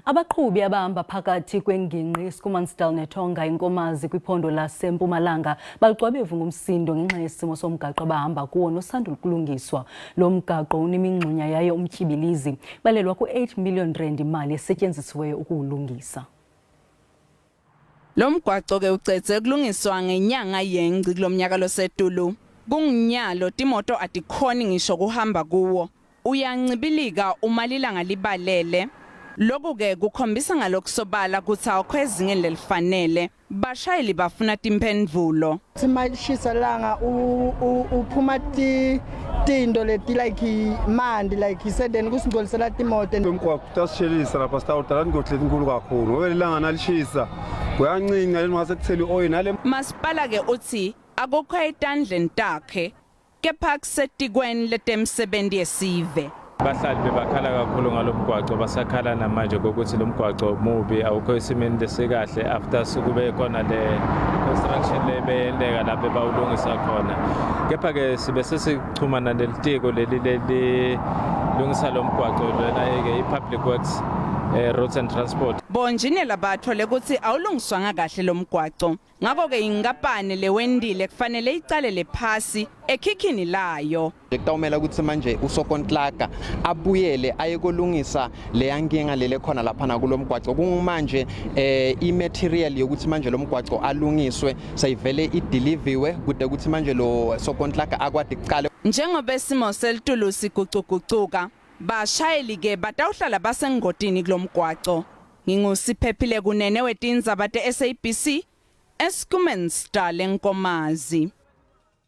Abaqhubi abahamba phakathi kwengingqi iSchoemansdal neThonga iNkomazi kwiphondo laseMpumalanga bagcwabevu ngumsindo ngenxa yesimo somgaqo abahamba kuwo nosandul kulungiswa. Lo mgaqo unemingxunya yaye umtyibilizi. Balelwa ku-8 million rand imali esetyenzisiweyo ukuwulungisa. Lo mgwaco ke ucedze kulungiswa ngenyanga yeNgci kulomnyaka losetulu. Kungunyalo timoto atikhoni ngisho kuhamba kuwo. Uyancibilika uma lilanga libalele. Loku-ke kukhombisa ngalokusobala kutsi awukho ezingeni lelifanele. Bashayeli bafuna timphendvulo. Uma lishisa langa uphuma tinto leti like mandi like then kusingcolisela timoto. Umgwaqo utasishelisa lapha, sitawudala ingoti letinkulu kakhulu ngoba lilanga nalishisa kuyancinca leli ngase kuthela i-oil nale. Masipala ke utsi akukho etandleni takhe kepha kusetikweni letemsebenti yesive. Bahlali bebakhala kakhulu ngalo mgwaco, basakhala namanje kokuthi lo mgwaco mubi, awukho esimeni lesikahle after kube khona le construction le beyenteka lapho bawulungisa khona. Kepha-ke sibe sesichumana nelitiko leli lelilungisa lo mgwaco lona-ke i-Public Works, Roads and Transport. Bonjinela bathole kutsi awulungiswanga kahle lo mgwaco. Ngakho-ke inkampani lewendile kufanele icalele phasi ekhikhini layo. Kutawumela ukuthi manje usokontlaka abuyele ayekolungisa leya nkinga lele khona laphana kulo mgwaco. Kungumanje i-material yokuthi manje lo mgwaco alungiswe seyivele ideliviwe kude ukuthi manje lo sokontlaka akwadi kuqala. Njengoba isimo selitulu sigucugucuka, bashayeli-ke batawuhlala basengotini kulo mgwaco. Ngingusiphephile Kunene wetindzaba te-SABC eSchoemansdal eNkomazi.